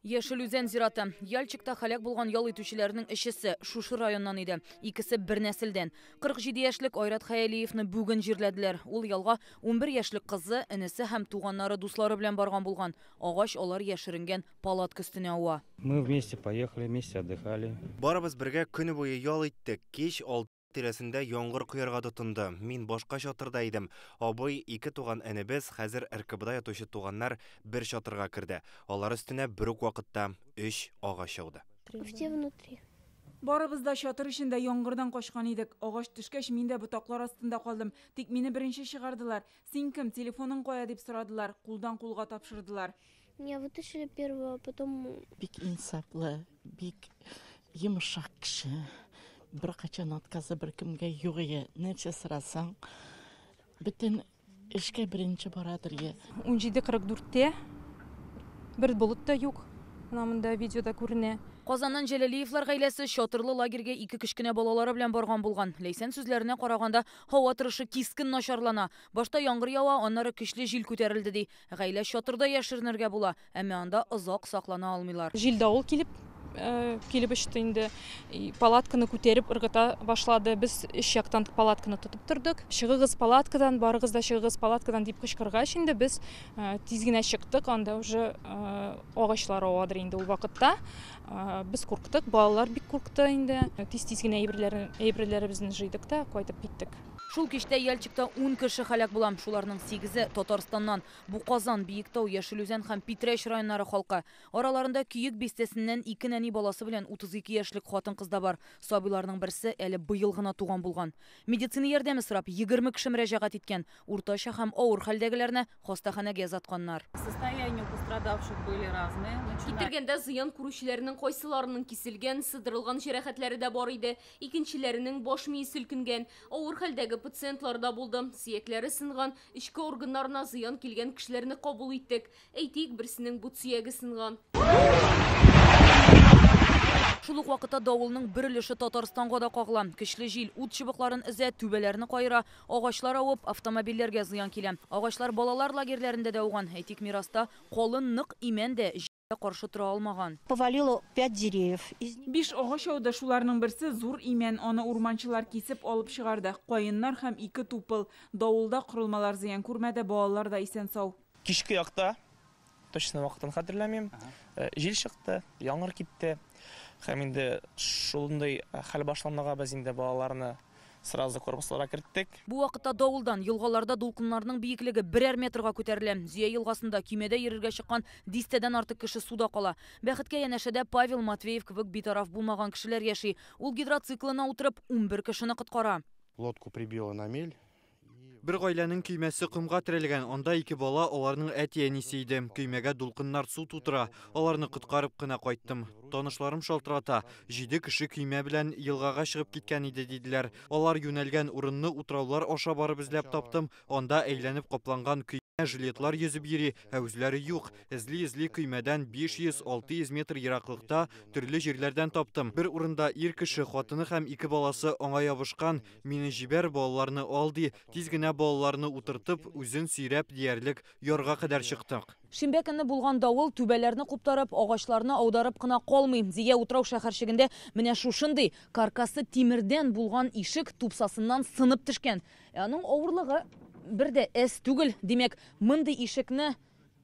Яшел Үзән зираты. Яльчикта һәлак булган ял итүчеләрнең өчесе шушы районнан иде. Икесе бер нәселдән. 47 яшьлек Айрат Хәялиевны бүген җирләделәр. Ул ялга 11 яшьлек кызы, энесе һәм туганнары, дуслары белән барган булган. Агач алар яшеренгән палатка өстенә ава. Мы вместе поехали, вместе отдыхали. Барыбыз бергә көне буе ял иттек. Кич 6 тирәсендә яңгыр коярга тотынды. Мин башка чатырда идем. Абый, ике туган энебез, хәзер РКБда ятучы туганнар бер чатырга керде. Алар өстенә бер үк вакытта өч агач ауды. Все внутри. Барыбыз да чатыр эчендә яңгырдан качкан идек. Агач төшкәч, мин дә ботаклар астында калдым. Тик мине беренче чыгардылар. Син кем, телефоның кая дип сорадылар. Кулдан кулга тапшырдылар. Меня вытащили первого, потом Бик инсафлы, бик йомшак кеше. Беркайчан отказы беркемгә юк иде. Нәрсә сорасаң, бөтен эшкә беренче барадыр иде. 17:44-тә бер болыт та юк. Менә монда видеода күренә. Казаннан Җәләлиевлар гаиләсе чатырлы лагерьгә ике кечкенә балалары белән барган булган. Ләйсән сүзләренә караганда, һава торышы кискен начарлана. Башта яңгыр ява, аннары көчле җил күтәрелде ди. Гаилә чатырда яшеренергә була, әмма анда озак саклана алмыйлар. Җил давыл килеп очты инде. И палатканы күтәреп ыргыта башлады. Без өч яктан палатканы тотып тордык. Чыгыгыз палаткадан, барыгыз да чыгыгыз палаткадан дип кычкыргач инде без тиз генә чыктык. Анда уже агачлар авадыр инде ул вакытта. Без курктык, балалар бик куркты инде. Тиз-тиз генә әйберләребезне җыйдык та кайтып киттек. Шул кичтә Яльчикта 10 кеше һәлак була. Шуларның 8-е Татарстаннан. Бу Казан, Биектау, Яшел Үзән һәм Питрәч районнары халкы. Араларында Көек бистәсеннән ике нәни баласы белән 32 яшьлек хатын-кыз да бар. Сабыйларның берсе әле быел гына туган булган. Медицина ярдәме сорап 20 кеше мөрәҗәгать иткән. Уртача һәм авыр хәлдәгеләрне хастаханәгә озатканнар. Состояние у пострадавших были разные. Начиная Китергәндә зыян күрүчеләрнең кайсыларының киселгән, сыдырылган җәрәхәтләре дә бар иде. Икенчеләренең баш мие селкенгән. Авыр хәлдәге пациентлар да булды. Сөякләре сынган, эчке органнарына зыян килгән кешеләрне кабул иттек. Әйтик, берсенең бот сөяге сынган. Шул ук вакытта давылның бер өлеше Татарстанга да кагыла. Көчле җил ут чыбыкларын өзә, түбәләрне каера, агачлар авып, автомобильләргә зыян килә. Агачлар балалар лагерьләрендә дә ауган. Әйтик, Мираста калын нык имән дә җилгә каршы тора алмаган. Повалило 5 деревьев. Из них 5 агач ауды, шуларның берсе зур имән, аны урманчылар кисеп алып чыгарды. Каеннар һәм 2 тупыл. Давылда корылмалар зыян күрмәде, балалар да исән сау. Кичке якта, точно вакытын хәтерләмим, җил чыкты, яңгыр китте. Һәм инде шундый хәл башлануга без инде балаларны сразу корпусларга керттек. Бу вакытта давылдан елгаларда дулкыннарның биеклеге берәр метрга күтәрелә. Зөя елгасында көймәдә йөрергә чыккан дистәдән артык кеше суда кала. Бәхеткә янәшәдә Павел Матвеев кебек битараф булмаган кешеләр яши. Ул гидроциклына утырып 11 кешене коткара. Лодку прибило на мель. Бер гаиләнең көймәсе комга терәлгән. Анда ике бала, аларның әти-әнисе иде. Көймәгә дулкыннар су тутыра. Аларны коткарып кына кайттым. Танышларым шалтырата. 7 кеше көймә белән елгага чыгып киткән иде, диделәр. Алар юнәлгән урынны утраулар аша барып эзләп таптым. Анда әйләнеп капланган көймә жилетлар йөзеп йөри, ә үзләре юк. Эзли-эзли көймәдән 500-600 метр ераклыкта төрле җирләрдән таптым. Бер урында ир кеше, хатыны һәм ике баласы аңа ябышкан. Мине җибәр, балаларны ал, ди. Тиз генә балаларны утыртып, үзен сөйрәп диярлек ярга кадәр чыктык. Шимбә көнне булган давыл түбәләрне куптарып, агачларны аударып кына калмый. Зөя утрау шәһәрчегендә менә шушындый каркасы тимердән булган ишек тупсасыннан сынып төшкән. Ә аның авырлыгы бер дә әз түгел. Димәк, мондый ишекне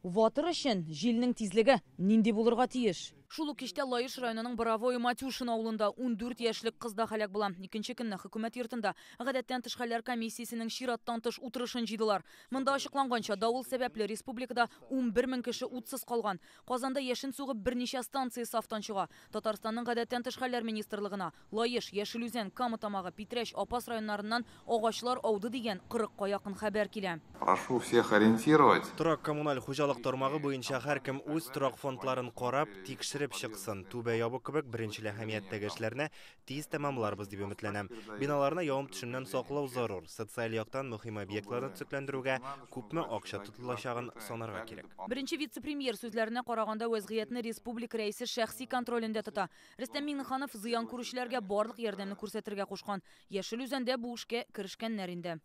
ватыр өчен җилнең тизлеге нинди булырга тиеш? Шул ук кичтә Лаеш районының Боровое Матюшино авылында 14 яшьлек кыз да һәлак була. Икенче көнне хөкүмәт йортында гадәттән тыш хәлләр комиссиясенең чираттан тыш утырышын җыйдылар. Монда ачыкланганча, давыл сәбәпле республикада 11 мең кеше утсыз калган. Казанда яшен сугып берничә станция сафтан чыга. Татарстанның гадәттән тыш хәлләр министрлыгына Лаеш, Яшел Үзән, Кама Тамагы, Питрәч, Апас районнарыннан агачлар ауды дигән 40-ка якын хәбәр килә. Прошу всех ориентировать. Торак коммуналь хуҗалык тармагы буенча һәркем үз торак фондларын карап, тикшереп чыксын. Түбә ябу кебек беренчел әһәмияттәге эшләрне тиз тәмамларбыз дип өметләнәм. Биналарны явым-төшемнән саклау зарур. Социаль яктан мөһим объектларны төзекләндерүгә күпме акча тотылачагын санарга кирәк. Беренче вице-премьер сүзләренә караганда, вәзгыятьне республика рәисе шәхси контролендә тота. Рөстәм Миңнеханов зыян күрүчеләргә барлык ярдәмне күрсәтергә кушкан. Яшел Үзәндә бу эшкә керешкәннәр инде.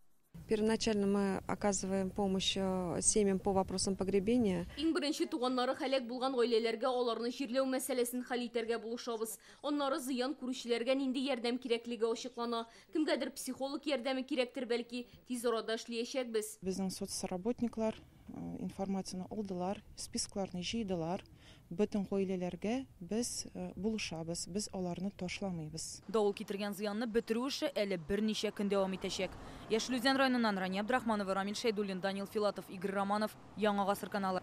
Первоначально мы оказываем помощь семьям по вопросам погребения. Иң беренче туганнары һәлак булган гаиләләргә аларны җирләү мәсьәләсен хәл итәргә булышабыз. Аннары зыян күрүчеләргә нинди ярдәм кирәклеге ачыклана. Кемгәдер психолог ярдәме кирәктер бәлки, тиз арада эшләячәкбез. Безнең соцработниклар информацияне алдылар, списокларны җыйдылар. Бөтен гаиләләргә без булышабыз, без аларны ташламыйбыз. Давыл китергән зыянны бетерү эше әле берничә көн дәвам итәчәк. Яшел Үзән районыннан Рания Абдрахманова, Рамил Шәйдуллин, Данил Филатов, Игорь Романов, Яңа Гасыр каналы.